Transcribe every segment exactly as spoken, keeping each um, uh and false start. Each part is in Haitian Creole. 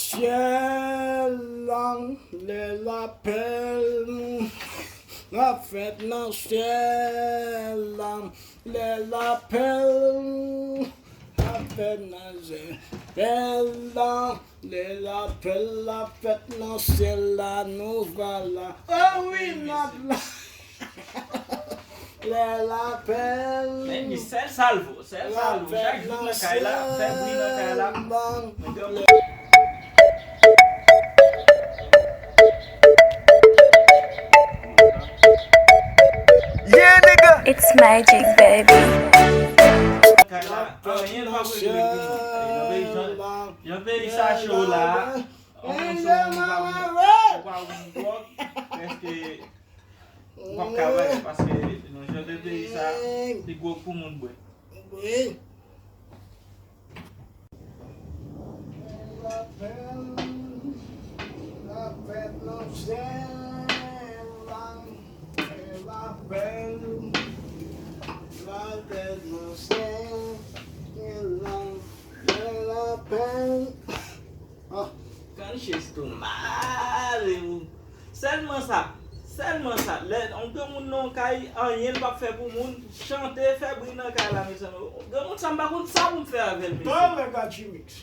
Syèl la, lè lapèl la fèt nan syèl la, lè lapèl la fèt nan syèl la, lè lapèl la fèt nan syèl la, nou vwala. Oh wi, n ap la. Lè lapèl. Men mi sèl salvo, sèl salvo. Chak jou nan kay la, fè bri nan kay la. Yeah, nigga. It's magic, baby. Kay la, anyen pa pou regle pou mwen. Nan peyi sa cho la, anyen sou moun pa pou, pa pou gwòg, prèske ou p ap ka bwè paske nan jan de peyi sa, li gwòg pou moun bwè. Kanchis tou mare ou. Sèlman sa, sèlman sa. Lè yon granmoun nan yon kay, anyen l p ap fè pou moun, chante, fè bri nan kay la, mezanmi. Granmoun sa, m pa konn sa pou m fè avè l, mesye. Talè Gadjimix.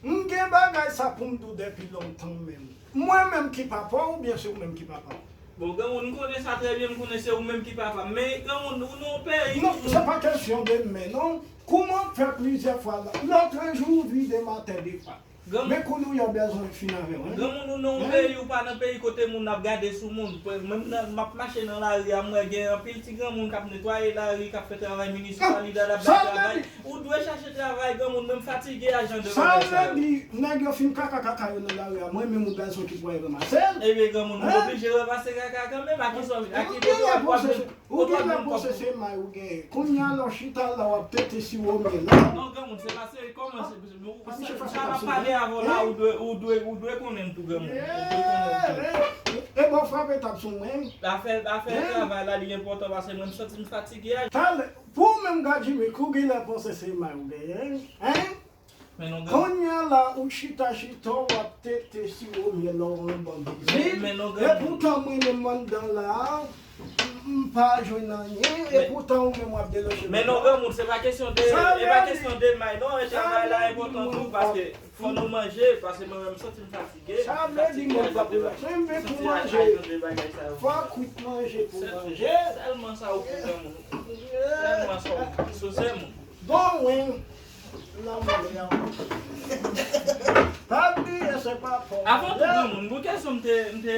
M gen bagay sa pou m di w depi lontan menm. Mwen menm ki papa w oubyen se ou menm ki papa m? Bon, granmoun, m konnen sa trè byen, m konnen se ou menm ki papa m. Men, granmoun, ou nan yon peyi. Non, se pa kesyon de men, non. Kouman fè plizyè fwa la? Lòtrejou, ou vide m atè de fwa. Men kounye a w bezwen fin avè mwen. Granmoun, ou nan yon peyi, ou pa nan peyi kote moun ap gade sou moun. Menm nan, m ap mache nan lari a, m wè gen anpil ti granmoun k ap netwaye lari, k ap fè travay minisipalite a, l ap bay travay. Ou dwe chache travay, granmoun, men m fatige a jan de bagay sa yo. Sa vle di, nèg yo fin kaka kaka yo nan lari a, mwen menm ou bezwen ki pou al ranmase l? Ebyen, granmoun, ou oblije ranmase kaka a kanmenm, a ki sòs, a ki kote w ap, w ap jwenn. Ou gen lè panse se may ou genyen. Kounye a la w chita la w ap tete siwo mye la. Non, granmoun, se pa se kòman se, se, se, sa m ap pale avè w la, ou dwe, ou dwe, ou dwe konnen l tou, granmoun. Ou dwe konnen l tou. E bon, frape tap sou mwen. Afè, afè travay la, li enpòtan paske mwen, m santi m fatige a. Talè, pou ou menm Gadjimix, ou gen lè panse se may ou genyen, en? Kounye a la, ou chita chita, w ap tete siwo mye la, w anba bizin. Epoutan mwen menm anndan la a, m pa jwenn anyen, epoutan ou menm w ap deloje. Men non, granmoun, se pa kesyon de, se pa kesyon de may non, e travay la enpòtan tou, paske fò nou manje, paske mwen menm m santi m fatige, m fatige a jan de bagay, m santi a jan de bagay sa yo. Fò kwit manje pou manje. Sèlman sa ou pou granmoun. Sèlman sa ou pou, sou sèlman. Bon, wi. Lanmou li an. Pa bliye se pa pòv. Avan tou, granmoun, gon kesyon m te, m te,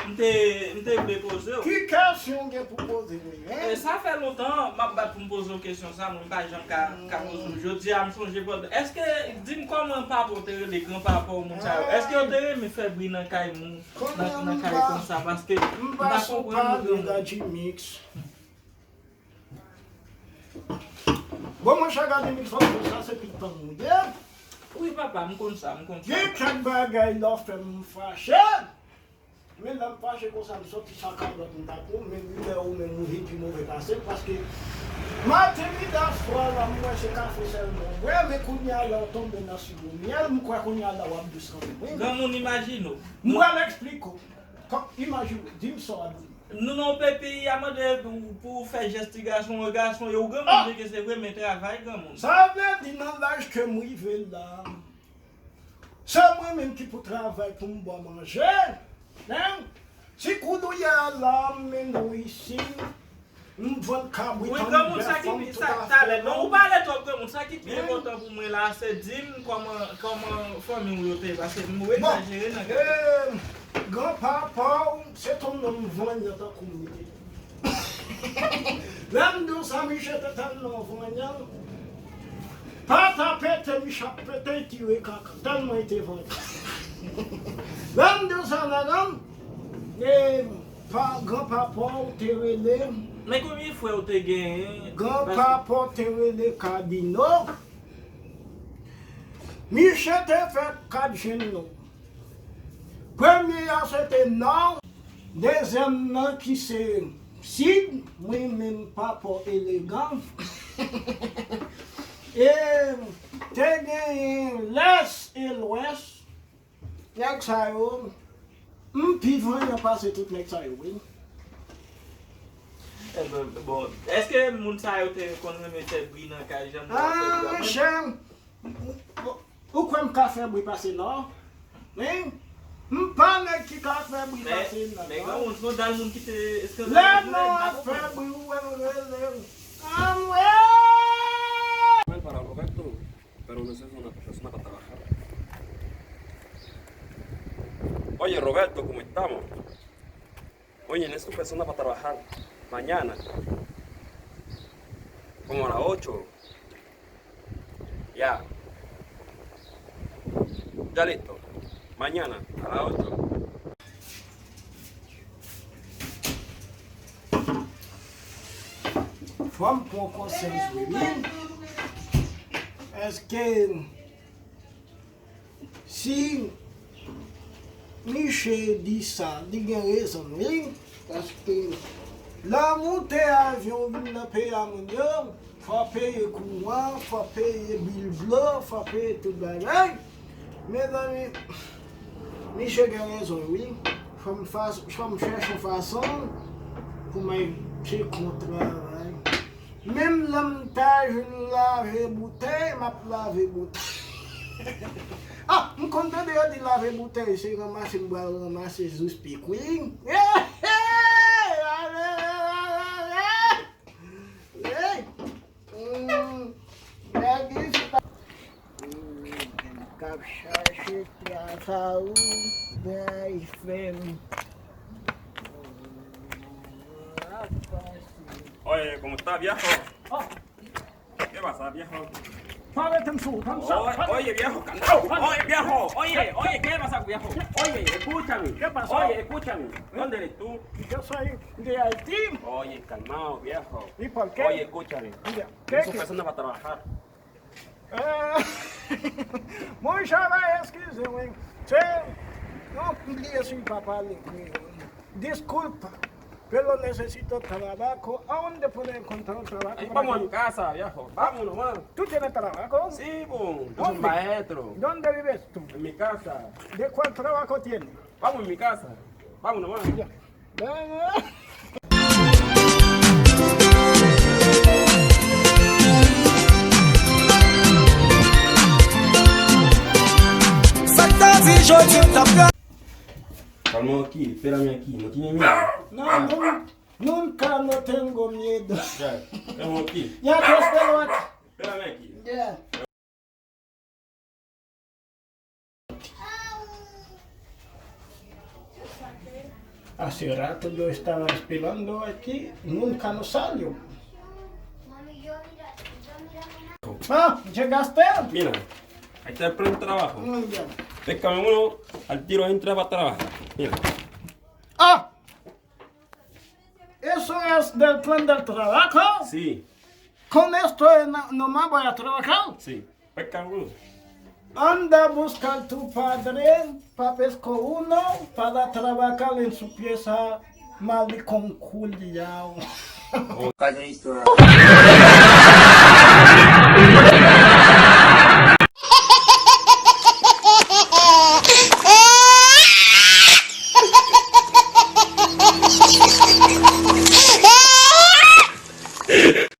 m te, m te vle poze w. Ki kesyon w gen pou poze m? E sa fè lontan m ap bat pou m poze w kesyon sa, mwen m pa janm ka, ka poze w. Jodi a, m sonje pandan. Èske, di m kòman papa w te rele, gran papa w, moun sa yo? Èske yo te renmen fè bri nan kay moun, nan, nan kay konsa? Paske m pa konprann nou, granmoun. Bon, monchè, gade Mix Fòk, sa se pikan ou ye. Wi, papa, m konn sa, m konn sa. Gen kèk bagay lè w fè m, m fache. Men lè m fache konsa, m soti sa kalòt m ta pran, men wi, lè ou menm ou vin pi move pase m, paske maten midi a swa la, m wè se kafe sèlman w bwè, men kounye a la w tonbe nan siwo myèl, m kwè kounye a la w ap dous kanmenm, wi. Granmoun, imajine w. M pral eksplike w. Kòm, imajine w, di m sa w ap di. Nou nan yon peyi, peyi a mande pou, pou w fè jès ti gason, yon gason, e ou granmoun, byenke se vre, men travay granmoun. Sa vle di nan laj ke m rive la, se mwen menm ki pou travay pou m ba w manje, en? Ti koudouya a la, m mennen w isi, m vann kabrit an, bèf an, tout afè. Wi, granmoun, sa ki pi, sa, talè, non, ou pale twòp, granmoun, sa ki pi enpòtan pou mwen la, se di m kòman, kòman fanmi w yo te ye, paske m egzajere nan kèk. Bon, e, granpapa w, se t on nonm vanyan tankou m li te ye. Lè m di w sa, miche te tèlman vanyan, pa ta pete, miche ap pete, li tire kaka, tèlman li te vanyan. Lè m di w sa, madanm, e, pa, granpapa w te rele. Men konbyen frè w te genyen? Granpapa w te rele Kadino. Miche te fèt kat jenn non. Premye a se te Nò, dezyèm nan ki se Sid, mwen menm papa w Elegan. E te genyen Lès e Lwès. Nèg sa yo, m pi vanyan pase tout nèg sa yo, wi. Bon, èske moun sa yo te konn renmen fè bri nan kay jan nou fè bri a? Ah, monchè, ou kwè m ka fè bri pase nò? Wi. M pa nèg ki ka fè bri pase nò. Men gen yon dal moun ki te eskandalize. Lè nò ap fè bri, ou wè m rele. Anmwey! Para Roberto, pero no sé, es una persona para trabajar. Oye, Roberto, ¿cómo estamos? Oye, necesito persona para trabajar mañana. Como a las ocho. Ya. Ya listo. Mañana a las ocho. Fò m pran konsyans wi, wi. Èske si Miche di sa, li gen rezon, wi. Paske lè w moute avyon vin nan peyi a moun yo, fò w peye kouran, fò w peye bil dlo, fò w peye tout bagay. Mezanmi, Miche gen rezon, wi. Fò m fas-, fò m chèche yon fason pou m al chèche yon travay. Menm lè m ta jwenn lave boutèy, m ap lave boutèy. Ah, m konn tande yo di lave boutèy, se ranmase m pral ranmase jis pi kwi. Hey! Hey! Hey! Hmm. Nèg isit ap chache travay, bay fè m. Oye, ¿cómo está, viejo? ¿Qué pasa, viejo? Pa rete m sou, pa m sa. Oye, viejo, calmao. Oye, viejo, oye, oye, ¿qué pasa, viejo? Oye, escúchame. ¿Qué pasó? Oye, escúchame. ¿Dónde eres tú? Yo soy de Haití. Oye, calmao, viejo. ¿Y por qué? Oye, escúchame. Mira, ¿qué, qué? Esa persona va a trabajar. Eh, monchè, eskize mwen. Se, non, m bliye si m pa pale kreyòl. Disculpa, pero necesito trabajo. ¿A dónde puedo encontrar trabajo? Ay, vamos a mi casa, viejo. Vámonos, man. ¿Tú tienes trabajo? Sí, po. ¿Dónde? Yo soy maestro. ¿Dónde vives tú? En mi casa. ¿De cuál trabajo tienes? Vamos en mi casa. Vámonos, man. Ya. Sa k ta di jodi m t ap gade. Calma aquí, espérame aquí, no tiene miedo. No, no, nunca no tengo miedo. Ya, calma aquí. Ya te espero aquí. Espérame aquí. Ya. Hace rato yo estaba esperando aquí, nunca no salió. Ah, llegaste. Mira, ahí está el plan de trabajo. Muy bien. Pesca uno, al tiro entra para trabajar. Mira. Ah, eso es del plan del trabajo. Sí. Con esto no, no me voy a trabajar. Sí. Pesca uno. Anda buscar tu padre, pa pesco uno, para trabajar en su pieza, maricón culiao.